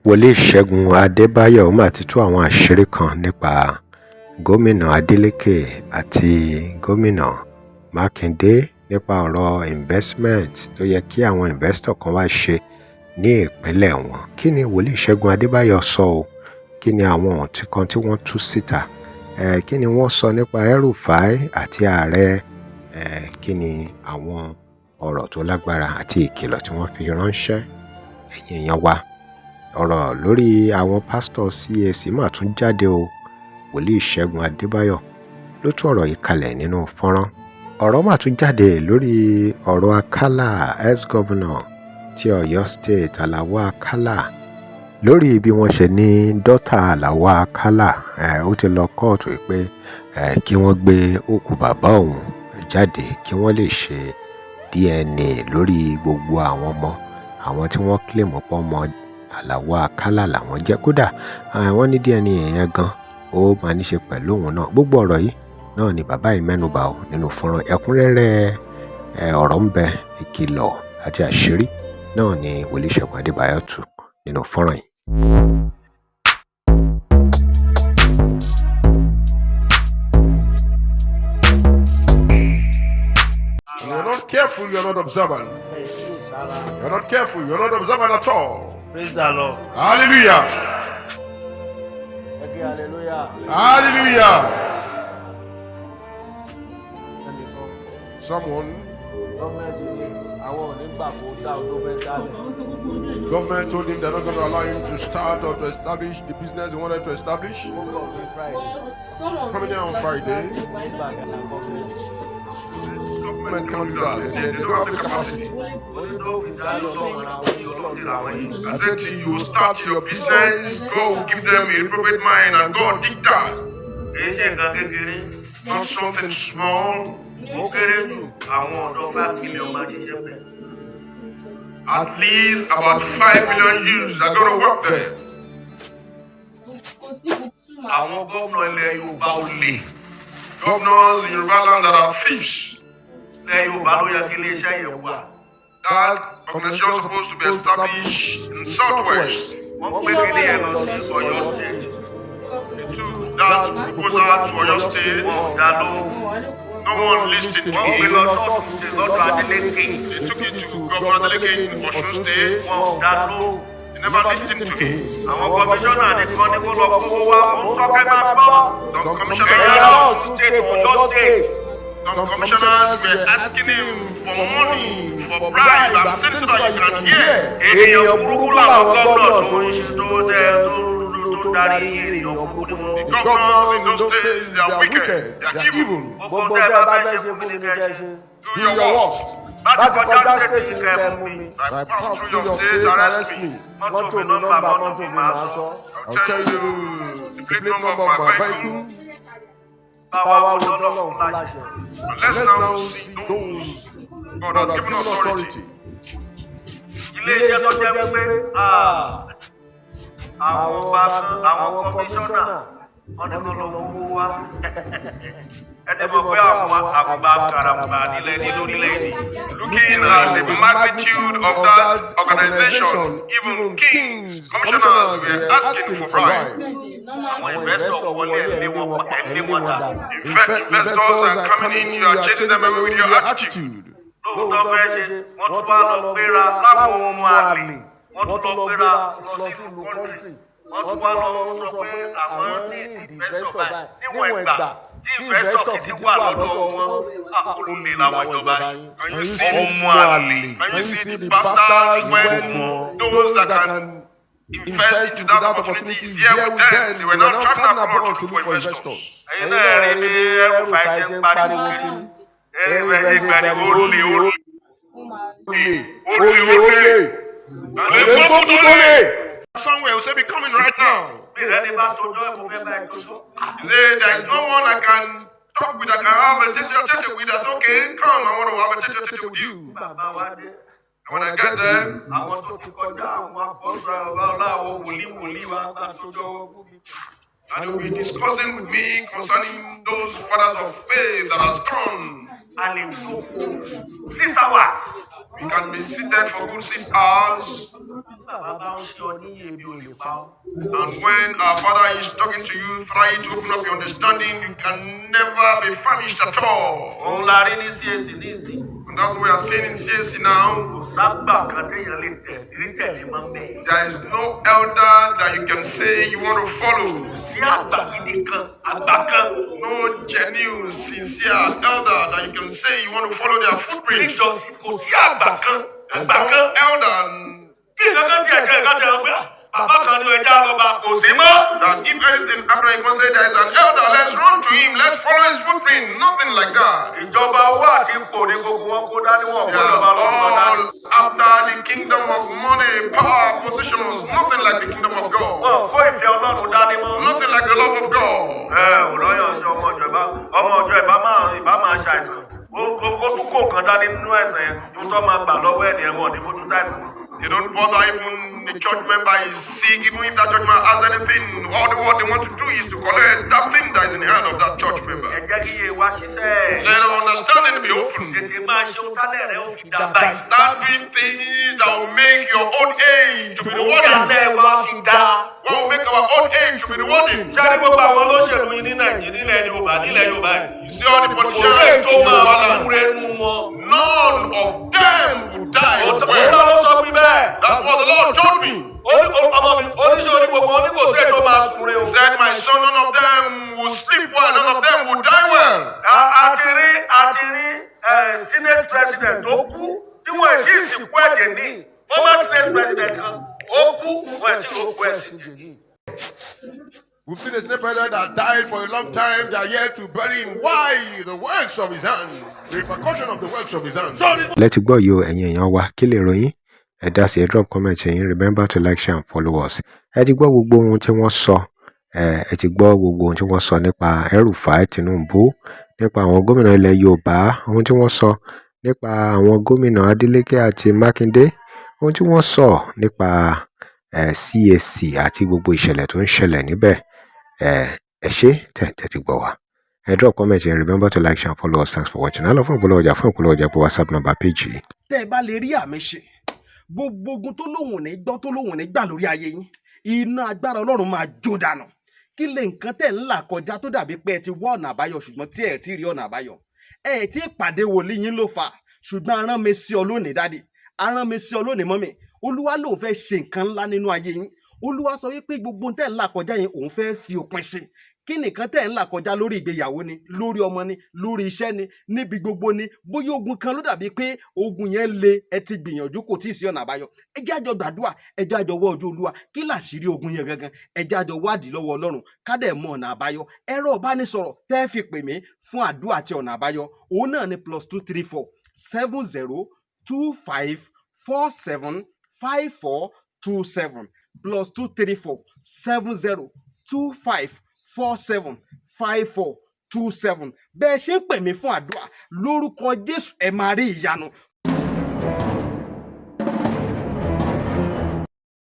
Wòlíì Ṣẹ́gun Adébáyò mà ti tú àwọn àṣírí kan nípa gómìnà Adeleke àti gómìnà Mákindè nípa ọ̀rọ̀ investment tó yẹ kí àwọn investor kan wáá ṣe ní ìpínlẹ̀ wọn. Kí ni Wòlíì Ṣẹ́gun Adébáyò sọ ọ́? Kí ni àwọn ohun kan tí wọ́n tú síta? Kí ni wọ́n sọ nípa El-Rufai àti ààrẹ? Kí ni àwọn ọ̀rọ̀ tó lágbára àti ìkìlọ̀ tí wọ́n fi ránṣẹ́? Ẹ̀yin èèyàn wa, ọ̀rọ̀ lórí àwọn pásítọ̀ CAC mà tún jáde o. Wòlíì Ṣẹ́gun Adébáyò ló tú ọ̀rọ̀ yìí kalẹ̀ nínú fọ́nrán. Ọ̀rọ̀ mà tún jáde lórí ọ̀rọ̀ Akálà, ex-governor ti Ọ̀yọ́ State, Alao Akala, lórí bí wọ́n ṣe ní daughter Alao Akala ó ti lọ kóòtù pé kí wọ́n gbé òkú bàbá òun jáde kí wọ́n lè ṣe DNA lórí gbogbo àwọn ọmọ àwọn tí wọ́n claim pé ọmọ Alao Akala làwọn jẹ́. Kódà wọ́n ní DNA yẹn gan ó máa ní ṣe pẹ̀lú òun náà. Gbogbo ọ̀rọ̀ yìí náà ni bàbá yìí mẹ́nubà ó nínú fọ́nrán. Ẹ̀kúnrẹ́rẹ́ ọ̀rọ̀ ń bẹ, ìkìlọ̀ àti àṣírí náà ni Wòlíì Ṣẹ́gun Adébáyọ̀ tú nínú fọ́nrán yìí. You're not careful, you're not observant. You're not careful, you're not observant at all. Praise the Lord. Hallelujah. Ẹ ké hallelujah. Hallelujah. Ẹnìkan, Someone, gọ́ọ̀mẹ̀ntì ní àwọn ò ní gbà kó dá ohun tó fẹ́ dálẹ̀. Government told him they're not going to allow him to start or to establish the business he wanted to establish. Ó bọ̀ ní Friday. Coming here on Friday. Nígbà gàdá gọ́ọ̀mẹ̀ntì. Government can't do that. They don't have the capacity. Ó ní tó fi dálẹ̀ Ọlọ́run àwọn ní Ọlọ́run làwọn yìí. I said to you, start your business. God will give them a appropriate mind, and God did that. Kì í ṣe nǹkan kékeré. Not something small. Ó kéré jù, àwọn ọ̀dọ́ 5 million máa ṣiṣẹ́ bẹ̀. At least about 5 million youths are going to work there. Àwọn gómìnà ilẹ̀ Yorùbá olè. Governors in Yoruba land that are thieves. Ilẹ̀ Yorùbá ló yẹ kí iléeṣẹ́ yẹn wà. That organization is supposed to be established in Southwest. Wọ́n gbé kíní yẹn lọ sí Ọ̀yọ́ State. They took that proposal to Oyo State. Wọn ò dá lóhùn. No one listened to Wọ́n gbé him. lọ sọ́ọ̀tún State lọ́dọ̀ Adeleke. They took it to Governor Adeleke in Osun State. Wọn ò dá lóhùn. They never listened to him. Àwọn kọmíṣánná nìkan ní kó lọ kówó wá. Mo ń sọ kẹ́ máa gbọ́. Some Ẹ̀yin commissioners, ará Ọ̀ṣun State, Ọ̀yọ́ State. Some commissioners were asking him for money, for bribe. I'm saying so that you can hear. Ènìyàn burúkú làwọn gómìnà tó ń ṣe tó tẹ tó tó darí, ènìyàn burúkú ni wọ́n. The governors in those states, they are wicked, they are evil. Gbogbo Gbogbo tẹ́ tẹ́ ẹ ẹ bá bá fẹ́ fẹ́ ṣe ṣe fún fún mi mi ní ní kẹ́ kẹ́ ṣe. ṣe. Do your worst. Bá Bá ti ti kọjá kọjá state state yìí ní kẹ́ kẹ́ mú mú mi. mi. I pass through your state, arrest me. Mọ́tò mi, nọ́mbà mọ́tò mi máa sọ. I'll tell you the plate number of my vehicle. Báwa Báwa wo wo tọ́lọ́run tọ́lọ́run fún fún láṣẹ. láṣẹ. And let's now see those God has given authority. Ilé-iṣẹ́ tó jẹ́ wípé àwọn ọba kan, àwọn kọmíṣánná, wọ́n ní kó lọ kówó wá. Ẹ ti mọ̀ pé àwọn àgbà karambà nílẹ̀ ní lórílẹ̀-èdè. Looking at the magnitude of that organization, even kings, commissioners were asking for bribe. Àwọn investor wọlé, ẹ̀ lé wọn, ẹ̀ lé wọn dànù. In fact, investors are coming in, you are chasing them away with your attitude. Lóòótọ́ fẹ́ ṣe, wọ́n tún wá lọ gbéra láwọn ọmọ àlè, wọ́n tún lọ gbéra lọ sí ìlú country, wọ́n tún wá lọ sọ pé àwọn ní investor báyìí. Níwọ̀n ìgbà tí investor gidi wà lọ́dọ̀ wọn, olè làwọn ìjọba yìí. And you see, Ọmọ àlè. And you see the bastards, when those that can invest into that opportunity is here with them, they were now traveling abroad to look for investors. Ẹ̀yin náà rí bí El-Rufai ṣe ń pariwo kiri. El-Rufai ṣe ń pariwo olè, olè, Olè, olè, olè. Olè, Olè. Somewhere will say, "Be coming right now." Bí rẹ ní bá tójọ́ ẹ̀, mo fẹ́ bá ẹ tójọ́. He said, "There is no one I can talk with, I can have a tete with." That's okay. "Come, I want to have a tete with you." Bàbá wa dé. And when I get there, Àwọn tó ti kọjá, àwọn apọ́sọ̀ ọláwọ̀ wòlíì wòlíì wa bá tójọ́ fún mi. And he will be discussing with me concerning those fathers of faith that has gone. A lè jókòó 6 hours. We can be seated for good 6 hours. Bí bàbá bá ń ṣe ọ níyè, ebi ò lè pa ọ́. And when our Father is talking to you, trying to open up your understanding, you can never be famished at all. Òun la rí ní CAC nísìn. And that's what we are seeing in CAC now. Kò ságbà kan téèyàn lè tẹ̀ rí tẹ̀lé mọ́ bẹ́ẹ̀. There is no elder that you can say you want to follow. Kò sí àgbà gidi kan, àgbà kan. No genuine, sincere elder that you can say you want to follow their footprints. Níjọsìn, kò sí àgbà kan, àgbà No kan. elder Kí nǹkan kan tiẹ̀ ṣe nǹkan tiẹ̀ pé bàbá kan ní ẹja lọ́ba, kò sí mọ́. That if anything happens, you can say there is an elder, let's run to him, let's follow his footprint. Nothing like that. Ìjọba owó àti ipò ní gbogbo wọn kó dání, wọn They kó are jọba lọ́wọ́ dání. all after the kingdom of money, power, positions, nothing like the kingdom of God. Wọn kó ìfẹ́ Ọlọ́run dání mọ́. Nothing like the love of God. Ẹ ò lọ́yàn ṣe ọmọ ìjọ ìbá ọmọ ìjọ ìbá máa ṣàìsàn. Ó tún kó nǹkan dání nínú ẹ̀sìn yẹn ní tó máa gbà lọ́wọ́ ẹ̀ nìyẹn, wọn ní mójútó àìsàn. They don't bother even the church member is sick, even if that church member has anything. All what they want to do is to collect that thing that is in the hand of that church member. Ẹ jẹ́ kí iye wa ṣiṣẹ́. Let our understanding be open. Tètè máa ṣe ohun tálẹ̀ rẹ̀ ó fi dà báyìí. Start doing things that will make your old age to be Kí rewarding. alẹ́ wa fi dá. What will make our old age to be rewarding? Ṣé ní gbogbo àwọn olóṣèlú yìí ní Nàìjíríà, nílẹ̀ Yorùbá, nílẹ̀ Yorùbá yìí? You see all the Kò sí politicians èyí tó in máa Yoruba land. kúre nú wọn. None of them will die Òótọ́ well. ló sọ fún mi bẹ́ẹ̀. That's what the Lord told me. Ọmọ mi, oníṣẹ́ orí gbogbo wọn ní kò sí èyí tó máa súre o. He said, "My son, none of them will sleep well, none of them will die well." A ti rí senate president tó kú tí wọ́n ti sìnkú ẹ̀jẹ̀ ní former senate president kan, ó kú, wọ́n ti rò kú ẹ̀ sí. We've seen a senate president that died for a long time. They are yet to bury him. Why? The works of his hands. The repercussion of the works of his hands. Lẹ ti gbọ́ yìí o, ẹ̀yin èèyàn wa, kí lè ròyìn? Ẹ dá sí, ẹ drop comment yín. Remember to like, share and follow us. Ẹ ti gbọ́ gbogbo ohun tí wọ́n sọ. Ẹ ti gbọ́ gbogbo ohun tí wọ́n sọ nípa El-Rufai, Tinubu, nípa àwọn gómìnà ilẹ̀ Yorùbá, ohun tí wọ́n sọ nípa àwọn gómìnà Adeleke àti Mákindé, ohun tí wọ́n sọ nípa CAC àti gbogbo ìṣẹ̀lẹ̀ tó ń ṣẹlẹ̀ níbẹ̀. Ẹ ṣé tẹ̀ tẹ́tí gbọ́ wa. Ẹ drop comment yín. Remember to like, share and follow us. Thanks for watching. Á lọ fún ìpolówó ọjà. Fún ìpolówó ọjà, pé WhatsApp number page yìí. Tẹ́ ẹ bá lè rí àmì ṣe, gbogbo ogun tó lóhùn ní gbọ́, tó lóhùn ní gbà lórí ayé yín, iná agbára Ọlọ́run máa jó dànù. Kí lè nǹkan tẹ̀ ń là kọjá tó dàbí pé ẹ ti wá ọ̀nà àbáyọ, ṣùgbọ́n tí ẹ ti rí ọ̀nà àbáyọ? Ẹ ti pàdé wòlíì yín ló fà, ṣùgbọ́n arán mi sí ọ lónìí, daddy, arán mi sí ọ lónìí, mummy. Olúwa lòun fẹ́ ṣe nǹkan ńlá nínú ayé yín. Olúwa sọ wípé gbogbo tẹ̀ ń là kọjá yẹn, òun fẹ́ fi òpin sí. Kí nìkan tẹ̀ ń là kọjá? Lórí ìgbéyàwó ni, lórí ọmọ ni, lórí iṣẹ́ ni, níbi gbogbo ni, bóyá ogun kan ló dàbí pé ogun yẹn le, ẹ ti gbìyànjú, kò tí ì sí ọ̀nà àbáyọ. Ẹ jẹ́ àjọ gbàdúrà, ẹ jẹ́ àjọ wọ ojú Olúwa. Kí làṣírí ogun yẹn gangan? Ẹ jẹ́ àjọ wádìí lọ́wọ́ Ọlọ́run, ká dẹ̀ mọ ọ̀nà àbáyọ. Ẹ̀rọ ìbánisọ̀rọ̀ tẹ́ fi pè mí fún àdúrà àti ọ̀nà àbáyọ, òun náà ni +234 70 25 47 54 27, +234 70 25 47 54 27. Bẹ́ẹ̀ ṣe ń pè mí fún àdúrà, lórúkọ Jésù, ẹ máa rí ìyanu.